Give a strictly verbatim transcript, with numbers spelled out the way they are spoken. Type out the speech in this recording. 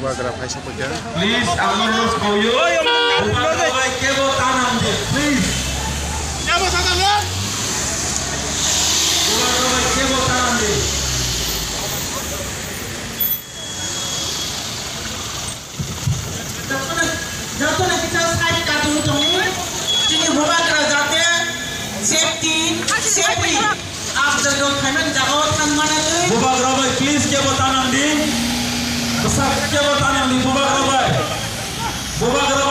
Bubagra phai sokphaikha. Please, ang no koyo. Bubagra bai kebo tanang di, please. Bubagra bai kebo tanang di. Jotono, jotono kisa side katung tongo. Chini bubagra jate safety, safely. Ang jagao khaimani jagao thang manatwi. Bubagra bai please kebo tanang di. Bwsak kebo tanang di bubagra bai. Bubagra